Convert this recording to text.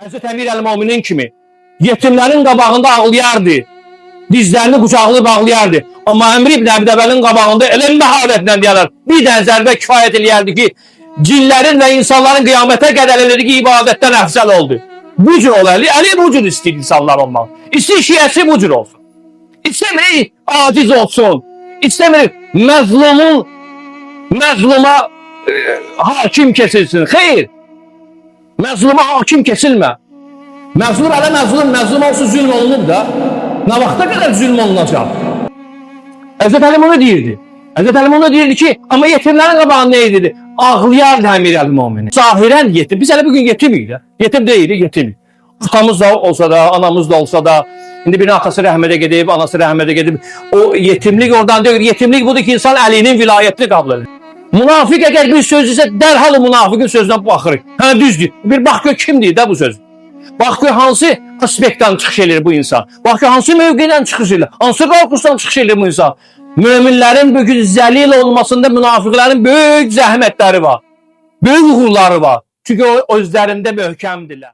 Həzrət Əmir əl-Möminin kimi yetimlərin qabağında ağlayardı. Dizlərini qucaqlayıb ağlayardı. Amma Əmr ibn Əbdəvəlin qabağında elə məharətlə deyərlər. Bir dənə zərbə kifayət eləyərdi ki, cinlərin və insanların qiyamətə qədər elədiyi ibadətdən əfzəl oldu. Bu cür ol Əli. Əli bu cür istəyir insanlar olmaq. İstəyir şiəsi bu cür olsun. İstəmir aciz olsun. İstəmir məzlumun məzluma hakim kesilsin. Xeyr. Məzluma hakim kesilmə. Məzlum hələ məzlum, məzlum olsun zülm olunub da. Nə vaxta qədər zülm olunacaq? Həzrət Əli bunu deyirdi. Həzrət Əli bunu deyirdi ki, amma yetimlərin qabağında nə edirdi? Ağlayardı Əmir əl-Möminin. Zahirən yetim. Biz hələ bugün yetimik də. Yetim deyilik, yetimik. Atamız da olsa da, anamız da olsa da, indi birinin atası rəhmətə gedib, anası rəhmətə gedib. O yetimlik oradan deyil. Yetimlik budur ki, insan Əlinin vilayətini qəbul edir. Münafiq əgər bir söz desə, dərhal o münafiqin sözünə baxırıq. Hə, düzdür. Bir bax gör kim deyir də bu söz. Bax gör hansı aspektdən çıxış eləyir bu insan. Bax gör hansı mövqedən çıxış eləyir. Hansı korpusdan çıxış eləyir bu insan. Möminlərin bugün zəlil olmasında münafiqlərin böyük zəhmətləri var. Böyük uğurları var. Çünki o özlərində möhkəmdirlər.